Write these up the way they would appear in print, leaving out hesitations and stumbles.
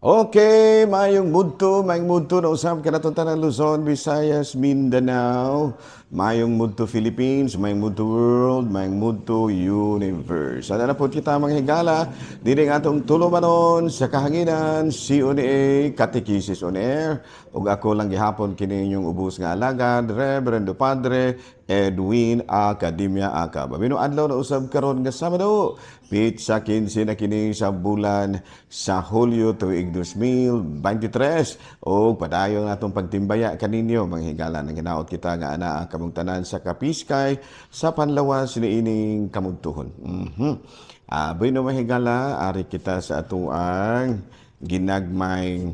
Okay, maayong mudto na usab kanatong tanan Luzon, Visayas, Mindanao, maayong mudto Philippines, maayong mudto world, maayong mudto universe. Sana na po kita, mga higala, diri nga atong tulumanon sa kahanginan, CONA, Catechesis on Air, ug ako lang gihapon kini inyong ubos nga alagad, Reverendo Padre Edwin Academia Acab. Amino adlaw na usab karon nga Sabado, petsa 15 na kini sa bulan sa Hulyo tuig 2023, o padayon atong pagtimbaya kaninyo, mga higala, nang hinaot kita nga anaa kamong tanan sa kapiskay sa panlawas niining kamudtuhon. Bueno, mga higala, ari kita sa atoang ginagmay,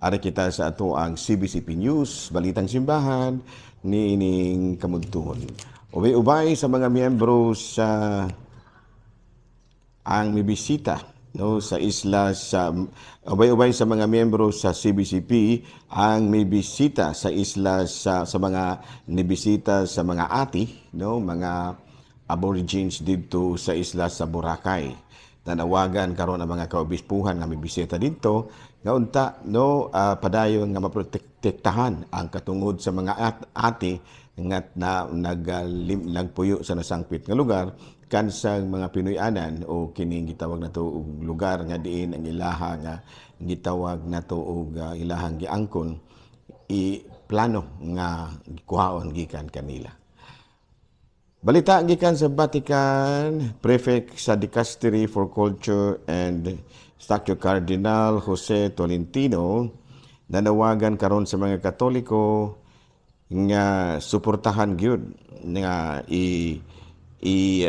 ari kita sa atoang CBCP News, Balitang Simbahan, niining kamudtuhon. Ubay-ubay sa mga miyembro sa ang mibisita, no, sa isla sa ubay-ubay sa mga miyembro sa CBCP ang mibisita sa isla sa mga nibisita sa mga ati, no, mga aborigines didto sa isla sa Boracay. Nanawagan karon ang mga kaobispuhan nga mibisita didto nga unta, no, padayon nga maprotektahan ang katungod sa mga ati nga na nagpuyo sa nasangpit nga lugar kansang mga Pinoy-anan o kining gitawag nato og lugar nga diin ang ilaha nga gitawag nato og ilahang giangkon i plano nga kuhaon gikan kanila. Balita gikan sa Vatican, Prefect sa Dicastery for Culture and Stature Cardinal Jose Tolentino nanawagan karon sa mga Katoliko nga suportahan gyud nga i i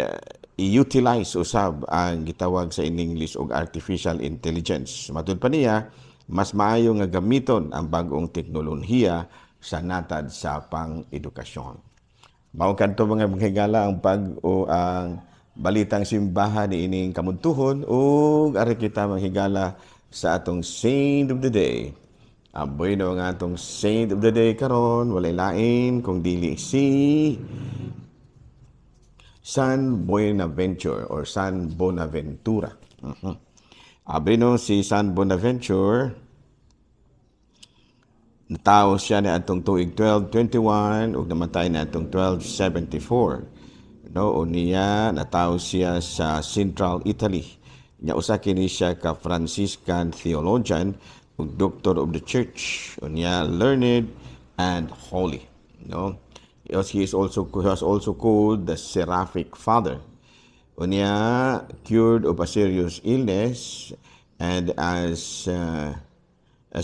i-utilize usab ang gitawag sa in English og artificial intelligence. Matud pa niya, mas maayo nga gamiton ang bag-ong teknolohiya sa natad sa pang-edukasyon. Mao kadto, mga higala, ang pag o ang balitang simbahan ni ining kamudtuhon, ug ari kita, mga higala, sa atong saint of the day. Ang bueno nga atong saint of the day karon walay lain kung dili si San Buenaventure or San Bonaventura. Abi no, si San Bonaventure, natawo siya ni atong tuig 1221 ug namatay na atong 1274. No, o niya natawo siya sa Central Italy. Nya usa kini siya ka Franciscan theologian ug doctor of the church. Unya learned and holy. No? He was also called the Seraphic Father. Unya cured of a serious illness and as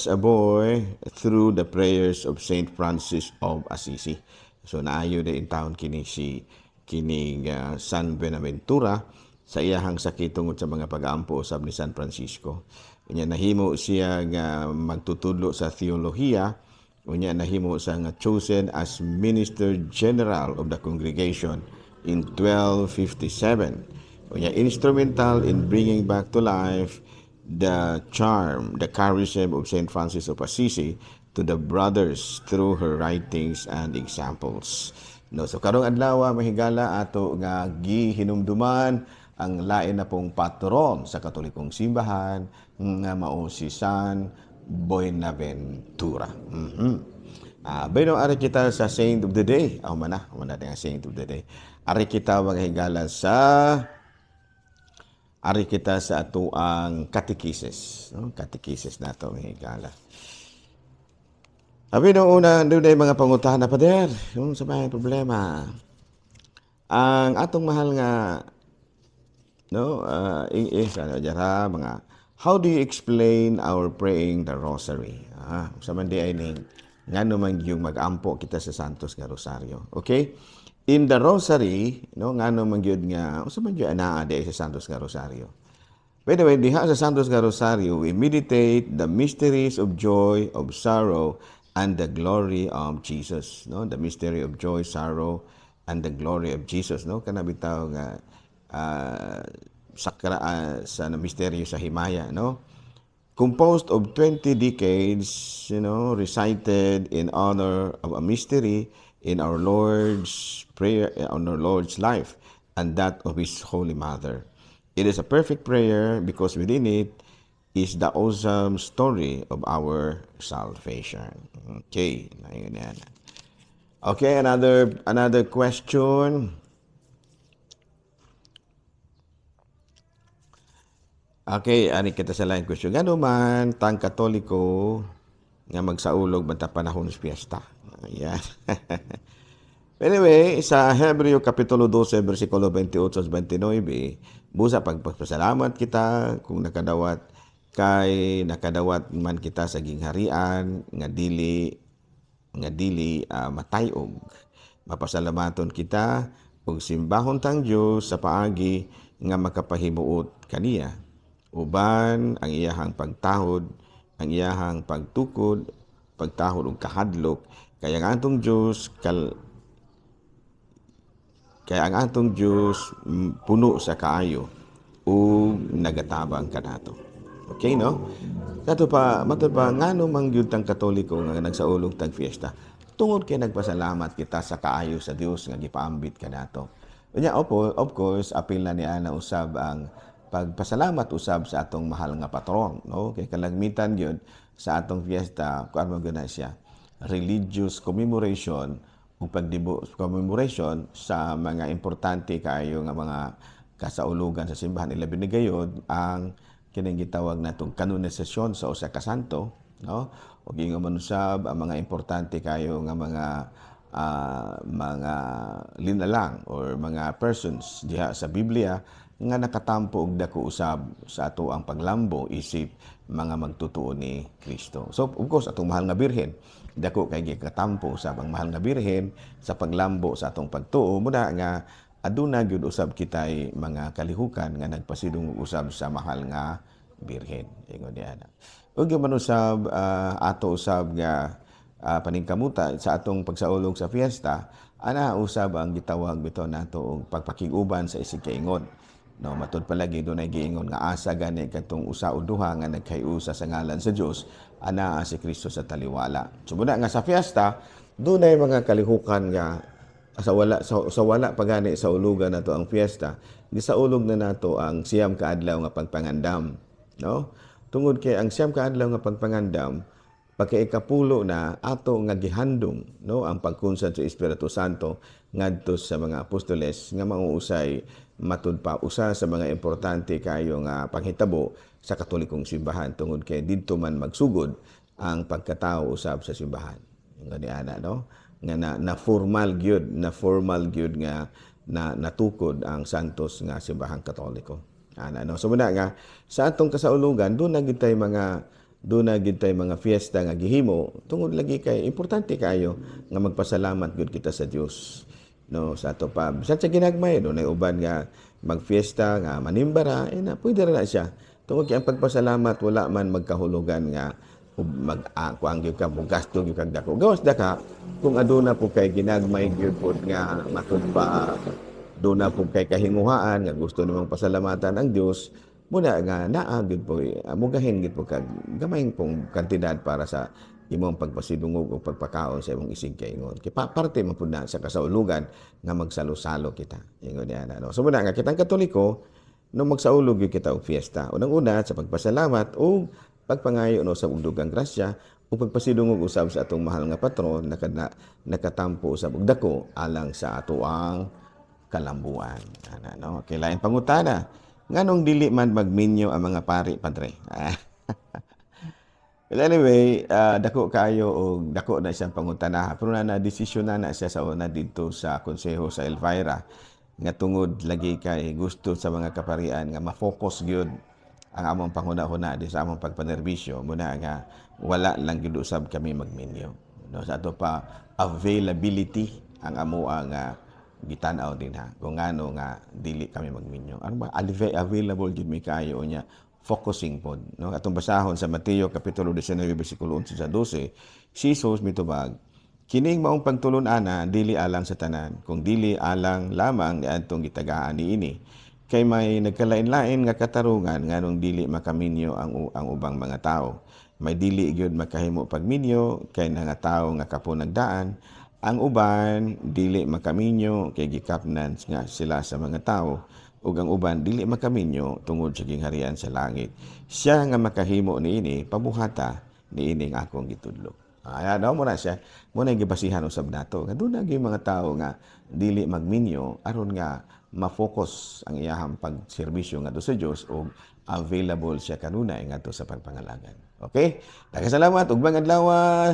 a boy through the prayers of Saint Francis of Assisi. So naayo na intawon kini si kining San Buenaventura sa iyahang sakit tungod sa mga pag-ampo usab ni San Francisco. Unya nahimo siya nga magtutudlo sa teolohiya, unya nahimo siya nga chosen as Minister General of the congregation in 1257. Unya instrumental in bringing back to life the charm, the charism of Saint Francis of Assisi to the brothers through her writings and examples. No, so karong adlaw, mahigala, ato nga gihinumduman ang lain na pong patron sa Katolikong Simbahan nga mao si San Buenaventura. Bueno, ari kita sa Saint of the Day. Oh, mana, mana nga Saint of the Day. Ari kita, mga higala, sa ari kita sa atoang catechesis, no? Catechesis nato, mga higala. Sabi nung una, doon ay mga pangutana, "Pader, yung sa may problema?" Ang atong mahal nga, no, ano, dyan, mga, "How do you explain our praying the rosary?" Sa man di ay ning, ngano man yung mag-ampo kita sa Santos nga Rosaryo. Okay? In the rosary, no, ngano man gyud nga, unsa man gyud anaa di sa Santos nga Rosaryo? By the way, diha sa Santos nga Rosario, we meditate the mysteries of joy, of sorrow, and the glory of Jesus. No? The mystery of joy, sorrow, and the glory of Jesus. No? Kana bitaw nga sakra, sa misteryo sa himaya. No? Composed of 20 decades, recited in honor of a mystery in our Lord's prayer, on our Lord's life, and that of His Holy Mother. It is a perfect prayer because within it is the awesome story of our salvation. Okay, ayun yan. Okay, another question. Okay, ani kita sa laing question. Ngano man tang Katoliko nga magsaulog banta panahon sa piyesta? Ayan. Anyway, sa Hebreo Kapitulo 12, versikulo 28 at 29, busa pagpasalamat kita kung nakadawat kay nakadawat man kita sa gingharian nga dili matayog. Mapasalamaton kita ug simbahon tang Dios sa paagi nga makapahimuot kaniya. Uban ang iyahang pagtahod, ang iyahang pagtukod, pagtahod ug kahadlok kay ang atong Dios puno sa kaayo ug nagatabang kanato. Okay, no? Kato pa, matud pa, ngano man gyud tang Katoliko nga nagsaulog tag fiesta? Tungod kay nagpasalamat kita sa kaayo sa Dios nga gipaambit kanato. Unya, opo, of course, apil na ni ana usab ang pagpasalamat usab sa atong mahal nga patron, no? Kay kalagmitan gyud sa atong fiesta, kuan man gyud na siya, religious commemoration ug pagdibo commemoration sa mga importante kaayo nga mga kasaulugan sa simbahan, ilabi na gayod ang kining gitawag natong kanonisasyon sa usa ka santo, no? Ug ingon man usab ang mga importante kaayo nga mga linalang or mga persons diha sa Biblia nga nakatampo og dako usab sa ato ang paglambo isip mga magtutuo ni Kristo. So of course, atong mahal nga Birhen, dako kay gikatampo usab ang mahal nga Birhen sa paglambo sa atong pagtuo. Muna nga aduna gyud usab kitay mga kalihukan nga nagpasidungog usab sa mahal nga Birhen. Ingon niya na. Ug man usab ato usab nga paningkamuta sa atong pagsaulog sa fiesta, ana usab ang gitawag bitaw nato og pagpakig-uban sa isig kaingon. No, matud palagi dunay giingon nga asa gani katong usa o duha nga nagkayusa sa ngalan sa Dios, ana si Kristo sa taliwala. So muna nga sa fiesta, dunay mga kalihukan nga sa wala pa gani sa ulugan nato ang fiesta, gisaulog na nato ang 9 ka adlaw nga pagpangandam, no? Tungod kay ang 9 ka adlaw nga pagpangandam, pagka ikapulo na ato nga gihandong, no, ang pagkunsad sa Espiritu Santo ngadto sa mga apostoles nga mauusay matud pa usa sa mga importante kayo nga panghitabo sa Katolikong simbahan tungod kay didto man magsugod ang pagkatao usab sa simbahan. Nga ni ana, no, nga na formal gyud, na formal gyud nga na natukod ang santos nga simbahang Katoliko. Ana, no. So muna nga sa atong kasaulugan doon na gid tay mga fiesta nga gihimo tungod lagi kay importante kaayo nga magpasalamat gyud kita sa Dios. No, sa ato pa bisan sa ginagmay, dunay uban nga magfiesta nga manimbara, eh, na pwede ra na siya. Tungod kay ang pagpasalamat wala man magkahulugan nga mag kuang gyud ka, mugasto gyud kag dako. Gawas daka kung aduna po kay ginagmay gyud pod nga matud pa duna po kay kahinguhaan nga gusto nimong pasalamatan ang Dios, muna nga naa gyud po mugahin gyud po kag gamay pong kantidad para sa imong pagpasidungog o pagpakaon sa imong isig kaingon. Kay parte man pud na sa kasaulugan nga magsalo-salo kita. Ingon niya na, no? So muna nga kitang Katoliko, no, magsaulog gyud kita og fiesta. Unang-una sa pagpasalamat o pagpangayo, no, sa dugang grasya o pagpasidungog usab sa atong mahal nga patron nakatampo usab og dako alang sa atoang kalambuan. Ana, no? Okay, lain pangutana. Nganong dili man magminyo ang mga pari, padre? Well, anyway, dako kaayo og dako na siyang pangutana. Pero na desisyon na na siya sa una didto sa konseho sa Elvira nga tungod lagi kay gusto sa mga kaparian nga ma-focus gyud ang among panghuna-huna di sa among pagpanerbisyo, muna nga wala lang gyud usab kami magminyo. No, sa ato pa availability ang amo ang gitan-aw din ha kung ngano nga dili kami magminyo. Ano ba, available gyud mi kaayo niya, focusing pod, no? Atong basahon sa Mateo kapitulo 19 bersikulo 11 sa 12. Si Jesus mitubag, "Kining maong pagtulon-ana dili alang sa tanan, kung dili alang lamang niadtong gitagaan niini. Kay may nagkalain-lain nga katarungan nganong dili makaminyo ang ubang mga tawo. May dili gyud makahimo pagminyo kay nga tawo nga kapon nagdaan. Ang uban dili makaminyo kay gikapnan nga sila sa mga tawo, ug ang uban dili makaminyo tungod sa gingharian sa langit. Siya nga makahimo niini, pabuhata niining akong gitudlo. Ayan, no, muna siya. Muna yung gibasihan usab nato. Nga duna gyud mga tao nga dili magminyo aron nga ma-focus ang iyahang pagserbisyo ngadto sa Dios ug available siya kanunay ngadto sa pagpangalagad. Okay? Daghang salamat. Ugmang adlaw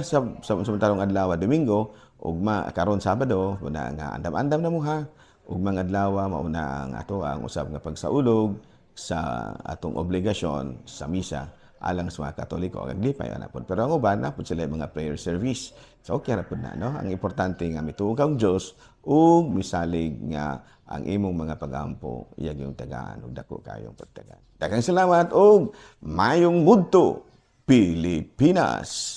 sa samantarong adlaw, Domingo, ugma karon Sabado, muna nga andam-andam na mo ha. Ugmang adlaw mauna ang ato ang usab nga pagsaulog sa atong obligasyon sa misa alang sa mga Katoliko, ang lipay ana pod. Pero ang uban na pod sila mga prayer service. So okay ra pod na, no? Ang importante nga mituo kang Dios ug misalig nga ang imong mga pagampo iya yung tagaan og dako kayong pagtagaan. Daghang salamat ug mayong mudto, Pilipinas.